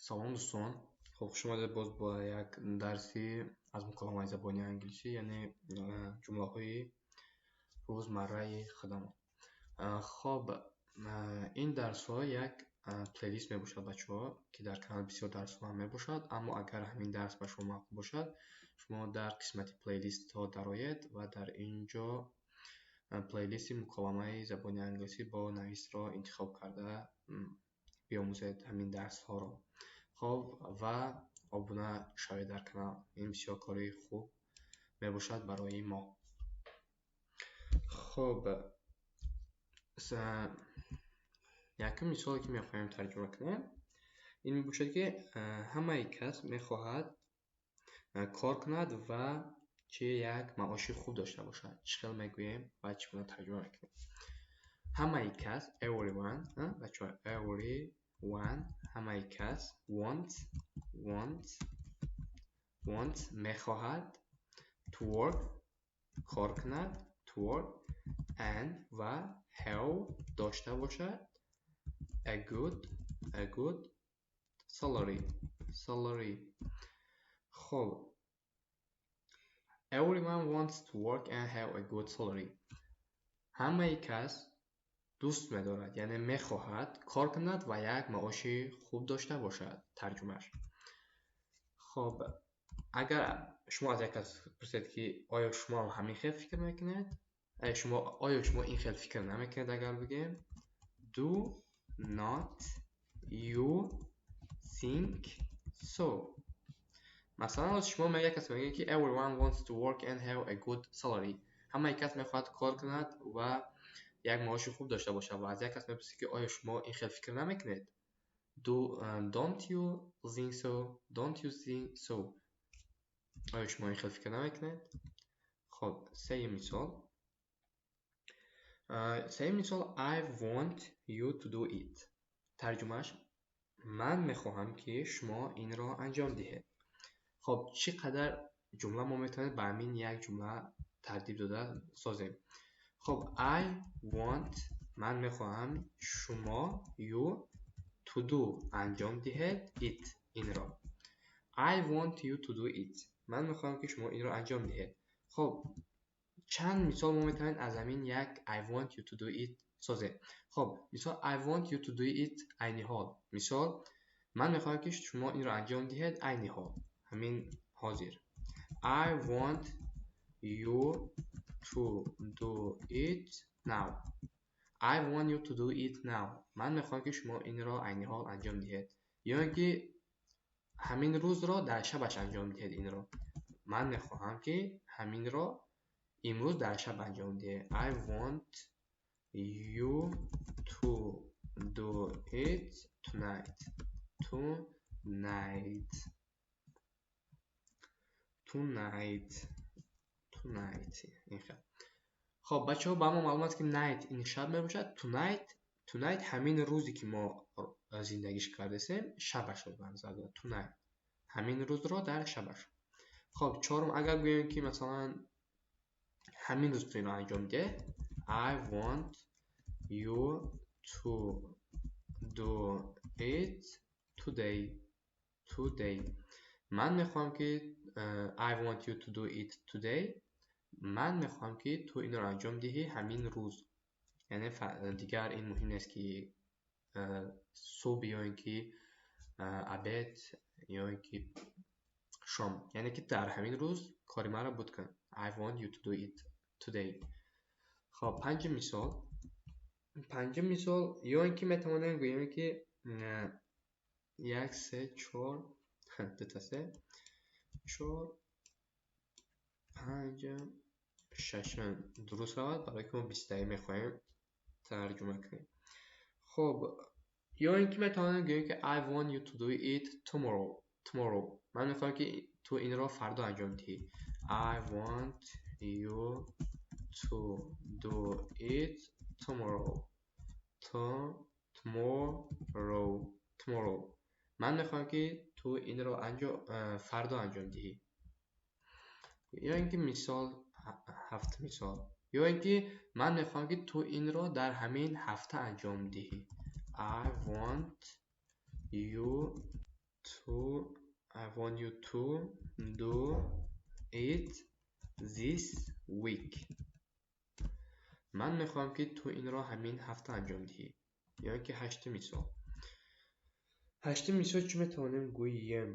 Салом, дӯстон! Хуб, хуш омадед боз ба як дарси аз муколамаи забони англисӣ, яъне ҷумлаҳои рӯзмарраи худамон. Хоб, ин дарсҳо як плейлист мебошад, бачаҳо, ки дар канал бисёр дарсҳо ҳам мебошад, аммо агар ҳамин дарс ба шумо маъқул бошад, шумо дар қисмати плейлистҳо дароед ва дар ин ҷо плейлисти муколамаи забони англисӣ бо нависро интихоб карда биомӯзед ҳамин дарсҳоро. Хоб, ва обуна шавед дар канал. Ин бисёр кори хуб мебошад барои мо. Хоб, якум мисоле, ки мехоҳем тарҷума кунем, ин мебошад, ки ҳамаи кас мехоҳад кор кунад ва чи як маоши хуб дошта бошад. Чӣ хел мегӯем ва чӣ гуна тарҷума мекунем? Ҳамаи кас, everyone, бачаҳо, everyone, ҳамаи кас, wants, wants, wants, мехоҳад, to work, кор кунад, to work, and, ва, have, дошта бошад, a good, a good salary, salary. Хоб, everyone wants to work and have a good salary. Ҳамаи кас дӯст медорад, яъне мехоҳад кор кунад ва як маоши хуб дошта бошад, тарҷумааш. Хоб, агар шумо аз як кас пурсед, ки оё шумо ҳам ҳамин хел фикр мекунед, шумо оё шумо ин хел фикр намекунед, агар бигӯем do not you think so, масалан, шумо як кас мегӯяд, ки everyone wants to work and have a good salary, ҳамаи кас мехоҳад кор кунад ва як маоши хуб дошта бошад, ва аз як кас мепурсед, ки оё шумо ин хел фикр намекунед? Don't you think so? Don't you think so? Оё шумо ин хел фикр намекунед? Хоб, сеюм мисол. Сеюм мисол: I want you to do it. Тарҷумааш: ман мехоҳам, ки шумо инро анҷом диҳед. Хоб, чӣ қадар ҷумла мо метавонем ба ҳамин як ҷумла тартиб дода созем? Хоб, I want, ман мехоҳам, шумо, you, to do, анҷом диҳед, it, инро. I want you to do it. Ман мехоҳам, ки шумо инро анҷом диҳед. Хоб, чанд мисол мо метавонем аз ҳамин як I want you to do it созем? Хоб, мисол: I want you to do it, айни ҳол. Мисол: ман мехоҳам, ки шумо инро анҷом диҳед айни ҳол, ҳамин ҳозир. I want you to do it now. I want you to do it now. Ман мехоҳам, ки шумо инро айни ҳол анҷом диҳед. Ё ин ки ҳамин рӯзро дар шабаш анҷом диҳед инро. Ман мехоҳам, ки ҳаминро имрӯз дар шаб анҷом диҳед. I want you to do it tonight. Tonight. Tonight. Tonight. Ин хел. Хоб, бачаҳо, ба мо маълум аст, ки night ин шаб мебошад. Tonight, tonight, ҳамин рӯзе, ки мо зиндагиш кардесем, шабашро ба назар дорад. Tonight. Ҳамин рӯзро дар шабаш. Хоб, чорум, агар гӯем, ки масалан ҳамин рӯз ту инро анҷом деҳ. I want you to do it today. Today. Ман мехоҳам, ки I want you to do it today. Ман мехоҳам, ки ту инро анҷом диҳӣ ҳамин рӯз. Яъне дигар ин муҳим нест, ки субҳ ё ин ки обед ё ин ки шом. Яъне ки дар ҳамин рӯз кори маро буд кун. I want you to do it today. Хоб, панҷум мисол. Панҷум мисол, ё ин ки метавонем гӯем, ки як, се, чор, дута се, чор, панҷ, шашум дуруст равад, барои ки мо 20-таи мехоҳем тарҷума кунем. Хоб, ё ин ки метавонем гӯем, ки I want you to do it tomorrow. Tomorrow. Ман мехоҳам, ки ту инро фардо анҷом диҳӣ. I want you to do it tomorrow. Tomorrow. Tomorrow. Ман мехоҳам, ки ту инро фардо анҷом диҳӣ. Ё ин ки мисол, ҳафт мисол. Ё ин ки ман мехоҳам, ки ту инро дар ҳамин ҳафта анҷом диҳӣ. I want you to I want you to do it this week. Ман мехоҳам, ки ту инро ҳамин ҳафта анҷом диҳӣ. Ё ин ки ҳаштум мисол. Ҳаштум мисол чӣ метавонем гӯем?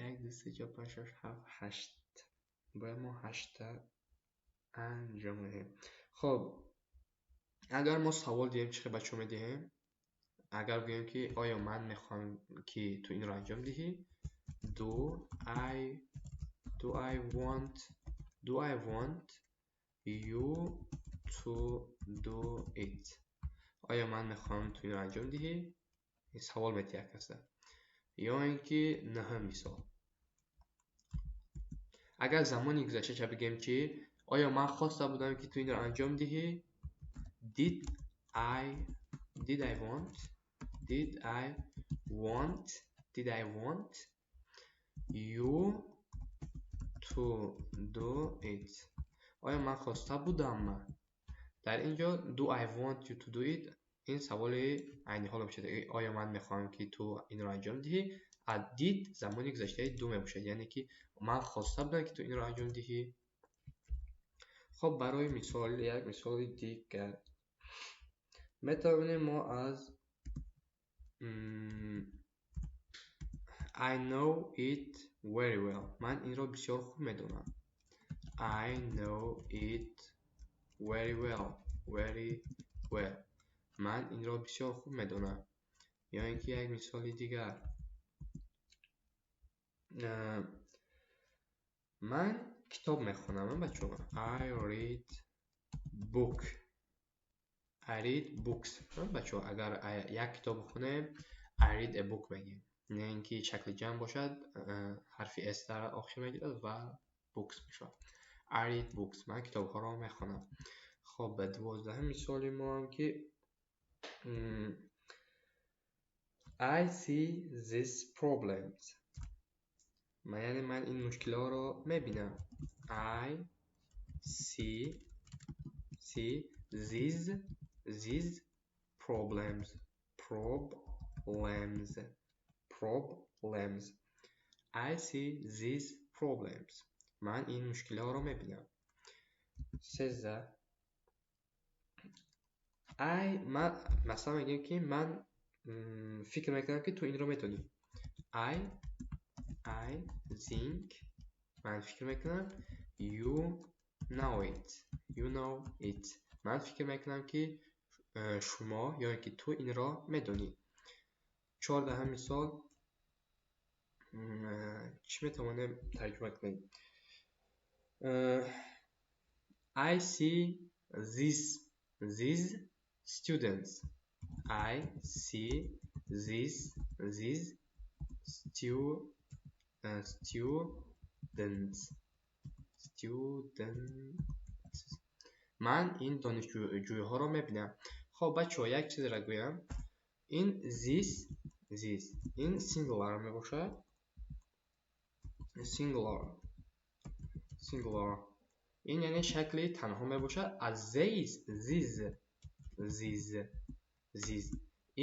Як, ду, се, чор, панҷ, шаш, ҳафт, ҳашт. Бояд мо ҳаштта анҷом диҳем. Хоб, агар мо савол диҳем, чӣ хел бачаҳо медиҳем? Агар гӯем, ки оё ман мехоҳам, ки ту инро анҷом диҳӣ? Do I want you to do it? Оё ман мехоҳам, ту инро анҷом диҳӣ? Ин савол медиҳад каса. Ё ин ки наҳум мисол. Агар замони гузашташа бигӯем, чи? Оё ман хоста будам, ки ту инро анҷом диҳӣ? Did I want you to do it? Оё ман хоста будам? Дар ин ҷо do I want you to do it, ин саволи айни ҳол мебошад. Оё ман мехоҳам, ки ту инро анҷом диҳӣ? А did замони гузаштаи do мебошад, яъне ки ман хоста будам, ки ту инро анҷом диҳӣ. Хоб, барои мисол, як мисоли дигар метавонем мо аз I know it very well. Ман инро бисёр хуб медонам. I know it very well. Very well. Ман инро бисёр хуб медонам. Ё ин ки як мисоли дигар. Ман китоб мехонам, бачаҳо. I read book. I read books. Бачаҳо, агар як китоб бихонем, I read a book мегӯем. Не ин ки шакли ҷамъ бошад, ҳарфи s дар охир мегирад ва books мешавад. I read books. Ман китобҳоро мехонам. Хоб, ба 12-ум мисоли мо ҳам ки I see these problems. Яъне ман ин мушкилҳоро мебинам. I see these problems. Problems. Problems. I see these problems. Ман ин мушкилҳоро мебинам. 13. I, ман масалан мегӯем, ки ман фикр мекунам, ки ту инро медонӣ. I think, ман фикр мекунам, you know it. You know it. Ман фикр мекунам, ки шумо ё ин ки ту инро медонӣ. 14-ум мисол чӣ метавонем тарҷума кунем? I see these students. I see these students. Students. Ман ин донишҷӯйҳоро мебинам. Хоб, бачаҳо, як чизеро гӯям. Ин these ин singular мебошад. Singular. Singular. Ин яъне шакли танҳо мебошад. Аз these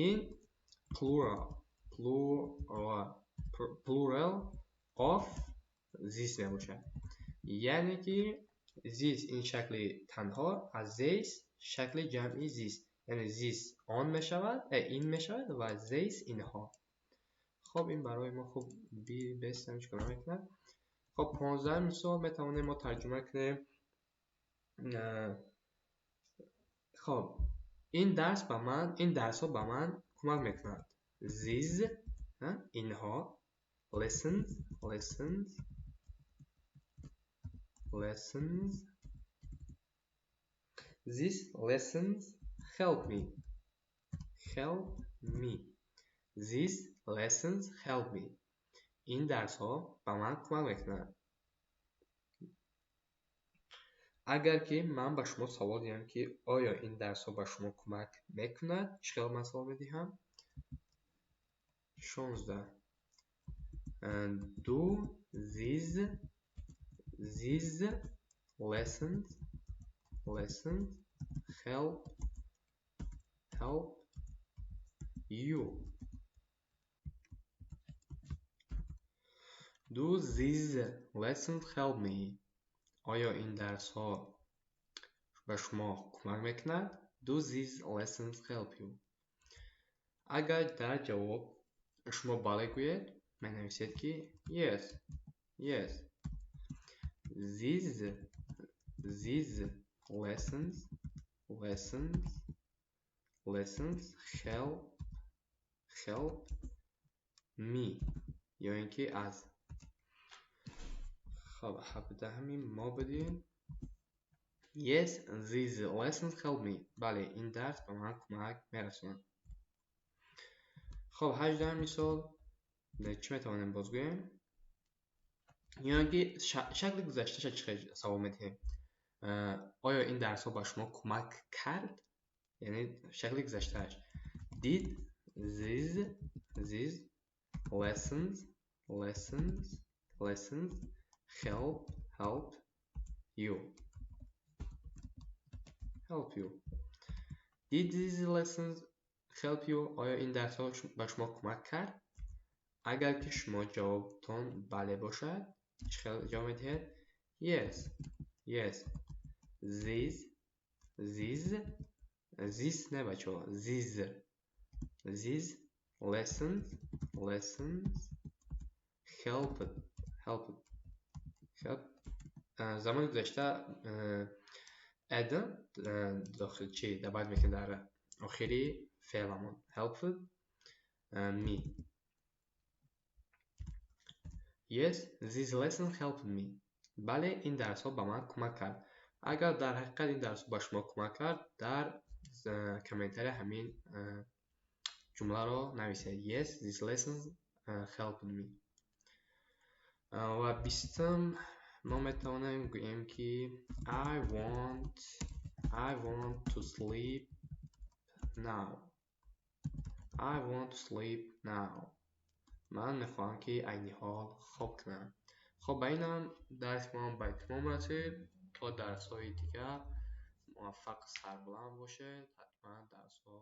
ин plural of this мебошад. Яъне ки this ин шакли танҳо, аз these шакли ҷамъи this. Яъне this он мешавад, ин мешавад ва these инҳо. Хоб, ин барои мо хуб бестам чикор мекунад. Хоб, 15 мисол метавонем мо тарҷума кунем. Хоб, ин дарсҳо ба ман кӯмак мекунанд. These, инҳо, lessons, these lessons help me. Help me. These lessons help me. Ин дарсҳо ба ман кӯмак мекунанд. Агар ки ман ба шумо савол диҳам, ки оё ин дарсҳо ба шумо кӯмак мекунад, чӣ хел ман савол медиҳам? 16. Do these lessons help you? Do these lessons help me? Оё ин дарсҳо ба шумо кӯмак мекунад? Do these lessons help you? Агар дар ҷавоб шумо бале гӯед, менависед, ки yes, these lessons help me ё ин ки us. Хоб, 17-ҳами мо будем. Yes, these lessons help me. Бале, ин дарс ба ман кӯмак мерасонад. Хоб, 18-ҳам мисол чӣ метавонем бозгӯем? Ё ин ки шакли гузашташа чӣ хел савол медиҳем? Оё ин дарсҳо ба шумо кӯмак кард? Яъне шакли гузаштааш. Did these lessons help you? Did these lessons help you? Оё ин дарсҳо ба шумо кӯмак кард? Агар ки шумо ҷавобтон бале бошад, чӣ хел ҷавоб медиҳед? Yes, these не, бачаҳо, these lessons helped helped help. Замони гузашта ed дохил чи добавить мекунем дар охири феъламон. Helped me. Yes, these lessons helped me. Бале, ин дарсҳо ба ман кӯмак кард. Агар дар ҳақиқат ин дарсҳо ба шумо кӯмак кард, дар комментария ҳамин ҷумларо нависед: Yes, these lessons helped me. Ва 20-ум мо метавонем гӯем, ки I want to sleep now. I want to sleep now. Ман мехоҳам, ки айни ҳол хоб кунам. Хоб, ба инам дарси мо ба итмом расид. То дарсҳои дигар муваффақ, сарбаланд бошед. Ҳатман дарсҳо.